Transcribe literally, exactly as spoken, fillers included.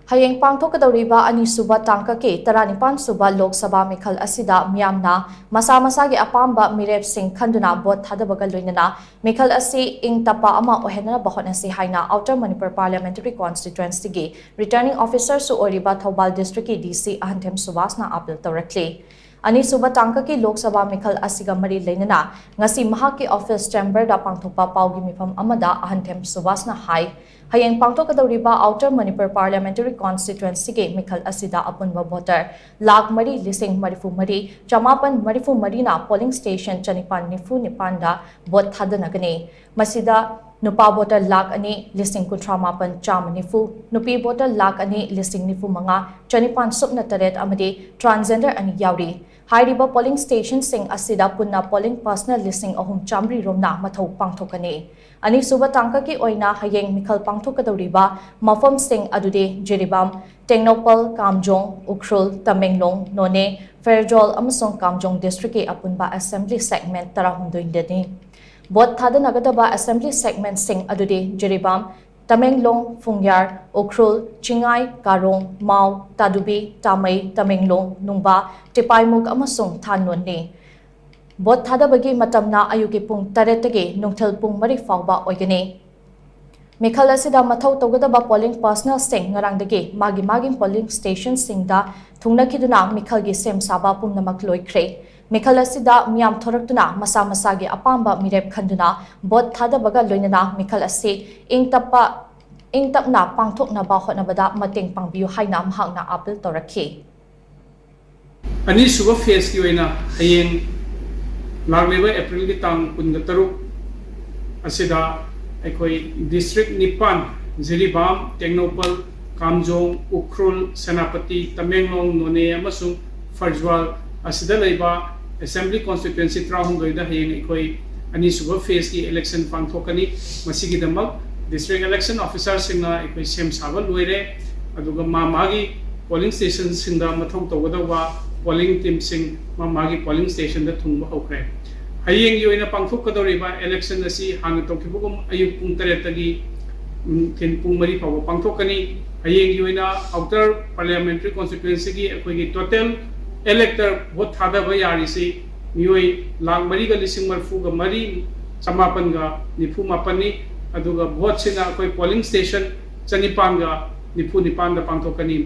ꯍꯌꯦꯡ ꯄꯥꯡꯊꯣꯛꯀꯗꯧꯔꯤꯕ ꯑꯅꯤꯁꯨꯕ ꯇꯥꯡꯀꯛꯀꯤ ꯇꯔꯥꯅꯤꯄꯥꯟ ꯁꯨꯕ ꯂꯣꯛ ꯁꯚꯥ ꯃꯤꯈꯜ ꯑꯁꯤꯗ ꯃꯤꯌꯥꯝꯅ ꯃꯁꯥ ꯃꯁꯥꯒꯤ ꯑꯄꯥꯝꯕ ꯃꯤꯔꯦꯞꯁꯤꯡ ꯈꯟꯗꯨꯅ ꯚꯣꯠ ꯊꯥꯗꯕꯒ ꯂꯣꯏꯅꯅ ꯃꯤꯈꯜ ꯑꯁꯤ ꯏꯪ ꯇꯞꯄ ꯑꯃ ꯑꯣꯏꯍꯟꯅꯕ ꯍꯣꯠꯅꯁꯤ ꯍꯥꯏꯅ Outer Manipur Parliamentary Constituencyꯒꯤ Returning Officerꯁꯨ ꯑꯣꯏꯔꯤꯕ ꯊꯧꯕꯥꯜ Districtꯀꯤ DC ꯑꯍꯟꯊꯦꯝ ꯁꯨꯕꯥꯁꯅ ꯑꯥꯄꯤꯜ ꯇꯧꯔꯛꯂꯤ꯫ ꯑꯅꯤꯁꯨꯕ ꯇꯥꯡꯀꯛꯀꯤ ꯂꯣꯛ ꯁꯚꯥ ꯃꯤꯈꯜ ꯑꯁꯤꯒ ꯃꯔꯤ ꯂꯩꯅꯅ ꯉꯁꯤ ꯃꯍꯥꯛꯀꯤ office chamberꯗ ꯄꯥꯡꯊꯣꯛꯄ ꯄꯥꯎꯒꯤ ꯃꯤꯐꯝ ꯑꯃꯗ ꯑꯍꯟꯊꯦꯝ ꯁꯨꯕꯥꯁꯅ ꯍꯥꯏ, ꯍꯌꯦꯡ ꯄꯥꯡꯊꯣꯛꯀꯗꯧꯔꯤꯕ Outer Manipur Parliamentary Constituencyꯒꯤ ꯃꯤꯈꯜ ꯑꯁꯤꯗ ꯑꯄꯨꯟꯕ voter ꯂꯥꯈ ꯃꯔꯤ ꯂꯤꯁꯤꯡ ꯃꯔꯤꯐꯨ ꯃꯔꯤ ꯆꯃꯥꯄꯟ ꯃꯔꯤꯐꯨ ꯃꯔꯤꯅ polling station ꯆꯅꯤꯄꯥꯟ ꯅꯤꯐꯨ ꯅꯤꯄꯥꯟꯗ ꯚꯣꯠ ꯊꯥꯗꯅꯒꯅꯤ꯫ ꯃꯁꯤꯗ ꯅꯨꯄꯥ voter ꯂꯥꯈ ꯑꯅꯤ ꯂꯤꯁꯤꯡ ꯀꯨꯟꯊ꯭ꯔꯥ ꯃꯥꯄꯟ ꯆꯥꯝꯃ ꯅꯤꯐꯨ, ꯅꯨꯄꯤ voter ꯂꯥꯈ ꯑꯅꯤ ꯂꯤꯁꯤꯡ ꯅꯤꯐꯨ ꯃꯉꯥ ꯆꯅꯤꯄꯥꯟ ꯁꯨꯞꯅ ꯇꯔꯦꯠ ꯑꯃꯗꯤ transgender ꯑꯅꯤ ꯌꯥꯎꯔꯤ꯫ ꯍꯥꯏꯔꯤꯕ polling stationꯁꯤꯡ ꯑꯁꯤꯗ ꯄꯨꯟꯅ polling personnel ꯂꯤꯁꯤꯡ ꯑꯍꯨꯝ ꯆꯥꯝꯃꯔꯤ ꯔꯣꯝꯅ ꯃꯊꯧ ꯄꯥꯡꯊꯣꯛꯀꯅꯤ꯫ ꯑꯅꯤꯁꯨꯕ ꯇꯥꯡꯀꯛꯀꯤ ꯑꯣꯏꯅ ꯍꯌꯦꯡ ꯃꯤꯈꯜ ꯄꯥꯡꯊꯣꯛꯀꯗꯧꯔꯤꯕ ꯃꯐꯝꯁꯤꯡ ꯑꯗꯨꯗꯤ ꯖꯤꯔꯤꯕꯥꯝ, ꯇꯦꯡꯅꯧꯄꯜ, ꯀꯥꯝꯖꯣꯡ, ꯎꯈ꯭ꯔꯨꯜ, ꯇꯃꯦꯡꯂꯣꯡ, ꯅꯣꯅꯦ, ꯐꯦꯔꯖꯣꯜ ꯑꯃꯁꯨꯡ ꯀꯥꯝꯖꯣꯡ districtꯀꯤ ꯑꯄꯨꯟꯕ assembly segment ꯇꯔꯥꯍꯨꯝꯗꯣꯏꯗꯅꯤ꯫ ꯚꯣꯠ ꯊꯥꯗꯅꯒꯗꯕ assembly segmentꯁꯤꯡ ꯑꯗꯨꯗꯤ ꯖꯤꯔꯤꯕꯥꯝ, ꯇꯃꯦꯡꯂꯣꯡ, ꯐꯨꯡꯌꯥꯔ, ꯎꯈ꯭ꯔꯨꯜ, ꯆꯤꯡꯉꯥꯏ, ꯀꯥꯔꯣꯡ, ꯃꯥꯎ, ꯇꯥꯗꯨꯕꯤ, ꯇꯥꯃꯩ, ꯇꯃꯦꯡꯂꯣꯡ, ꯅꯨꯡꯕꯥ, ꯇꯤꯄꯥꯏꯃꯨꯛ ꯑꯃꯁꯨꯡ ꯊꯥꯟꯅꯣꯟꯅꯤ꯫ ꯚꯣꯠ ꯊꯥꯗꯕꯒꯤ ꯃꯇꯝꯅ ꯑꯌꯨꯛꯀꯤ ꯄꯨꯡ ꯇꯔꯦꯠꯇꯒꯤ ꯅꯨꯡꯊꯤꯜ ꯄꯨꯡ ꯃꯔꯤ ꯐꯥꯎꯕ ꯑꯣꯏꯒꯅꯤ꯫ ꯃꯤꯈꯜ ꯑꯁꯤꯗ ꯃꯊꯧ ꯇꯧꯒꯗꯕ polling personnelꯁꯤꯡ ꯉꯔꯥꯡꯗꯒꯤ ꯃꯥꯒꯤ ꯃꯥꯒꯤ polling stationꯁꯤꯡꯗ ꯊꯨꯡꯅꯈꯤꯗꯨꯅ ꯃꯤꯈꯜꯒꯤ ꯁꯦꯝ ꯁꯥꯕ ꯄꯨꯝꯅꯃꯛ ꯂꯣꯏꯈ꯭ꯔꯦ꯫ ꯃꯤꯈꯜ ꯑꯁꯤꯗ ꯃꯤꯌꯥꯝ ꯊꯣꯔꯛꯇꯨꯅ ꯃꯁꯥ ꯃꯁꯥꯒꯤ ꯑꯄꯥꯝꯕ ꯃꯤꯔꯦꯞ ꯈꯟꯗꯨꯅ ꯚꯣꯠ ꯊꯥꯗꯕꯒ ꯂꯣꯏꯅꯅ ꯃꯤꯈꯜ ꯑꯁꯤ ꯏꯪ ꯇꯞꯄ, ꯏꯪ ꯇꯞꯅ ꯄꯥꯡꯊꯣꯛꯅꯕ ꯍꯣꯠꯅꯕꯗ ꯃꯇꯦꯡ ꯄꯥꯡꯕꯤꯌꯨ ꯍꯥꯏꯅ ꯃꯍꯥꯛꯅ ꯑꯥꯄꯤꯜ ꯇꯧꯔꯛꯈꯤ꯫ ꯑꯅꯤꯁꯨꯕ phaseꯀꯤ ꯑꯣꯏꯅ ꯍꯌꯦꯡ ꯂꯥꯛꯂꯤꯕ Aprilꯒꯤ ꯇꯥꯡ ꯀꯨꯟꯒ ꯇꯔꯨꯛ ꯑꯁꯤꯗ ꯑꯩꯈꯣꯏ district ꯅꯤꯄꯥꯟ, ꯖꯤꯔꯤꯕꯥꯝ, ꯇꯦꯡꯅꯧꯄꯜ, ꯀꯥꯝꯖꯣꯡ, ꯎꯈ꯭ꯔꯨꯜ, ꯁꯦꯅꯥꯄꯇꯤ, ꯇꯃꯦꯡꯂꯣꯡ, ꯅꯣꯅꯦ ꯑꯃꯁꯨꯡ ꯐꯔꯖ꯭ꯋꯥꯜ ꯑꯁꯤꯗ ꯂꯩꯕ assembly constituency ꯇꯔꯥꯍꯨꯝꯗꯣꯏꯗ ꯍꯌꯦꯡ ꯑꯩꯈꯣꯏ ꯑꯅꯤꯁꯨꯕ phaseꯀꯤ election ꯄꯥꯡꯊꯣꯛꯀꯅꯤ꯫ ꯃꯁꯤꯒꯤꯗꯃꯛ district election officerꯁꯤꯡꯅ ꯑꯩꯈꯣꯏ ꯁꯦꯝ ꯁꯥꯕ ꯂꯣꯏꯔꯦ꯫ ꯑꯗꯨꯒ ꯃꯥ ꯃꯥꯒꯤ polling stationꯁꯤꯡꯗ ꯃꯊꯧ ꯇꯧꯒꯗꯧꯕ polling teamꯁꯤꯡ ꯃꯥ ꯃꯥꯒꯤ polling stationꯗ ꯊꯨꯡꯕ ꯍꯧꯈ꯭ꯔꯦ꯫ ꯍꯌꯦꯡꯒꯤ ꯑꯣꯏꯅ ꯄꯥꯡꯊꯣꯛꯀꯗꯧꯔꯤꯕ election ꯑꯁꯤ ꯍꯥꯟꯅ ꯇꯧꯈꯤꯕꯒꯨꯝ ꯑꯌꯨꯛ ꯄꯨꯡ ꯇꯔꯦꯠꯇꯒꯤ ꯅꯨꯡꯊꯤꯜ ꯄꯨꯡ ꯃꯔꯤ ꯐꯥꯎꯕ ꯄꯥꯡꯊꯣꯛꯀꯅꯤ꯫ ꯍꯌꯦꯡꯒꯤ ꯑꯣꯏꯅ ꯑꯥꯎꯇꯔ ꯄꯥꯔꯂꯤꯌꯥꯃꯦꯟꯇꯔꯤ ꯀꯣꯟꯁꯇꯤꯇ꯭ꯋꯦꯟꯁꯤꯒꯤ ꯑꯩꯈꯣꯏꯒꯤ ꯇꯣꯇꯦꯜ ꯏꯂꯦꯛꯇꯔ ꯚꯣꯠ ꯊꯥꯗꯕ ꯌꯥꯔꯤꯁꯤ ꯃꯤꯑꯣꯏ ꯂꯥꯈ ꯃꯔꯤꯒ ꯂꯤꯁꯤꯡ ꯃꯔꯤꯐꯨꯒ ꯃꯔꯤ ꯆꯃꯥꯄꯟꯒ ꯅꯤꯐꯨ ꯃꯥꯄꯟꯅꯤ꯫ ꯑꯗꯨꯒ ꯚꯣꯠꯁꯤꯅ ꯑꯩꯈꯣꯏ ꯄꯣꯂꯤꯡ ꯁ꯭ꯇꯦꯁꯟ ꯆꯅꯤꯄꯥꯟꯒ ꯅꯤꯐꯨ ꯅꯤꯄꯥꯟꯗ ꯄꯥꯡꯊꯣꯛꯀꯅꯤ꯫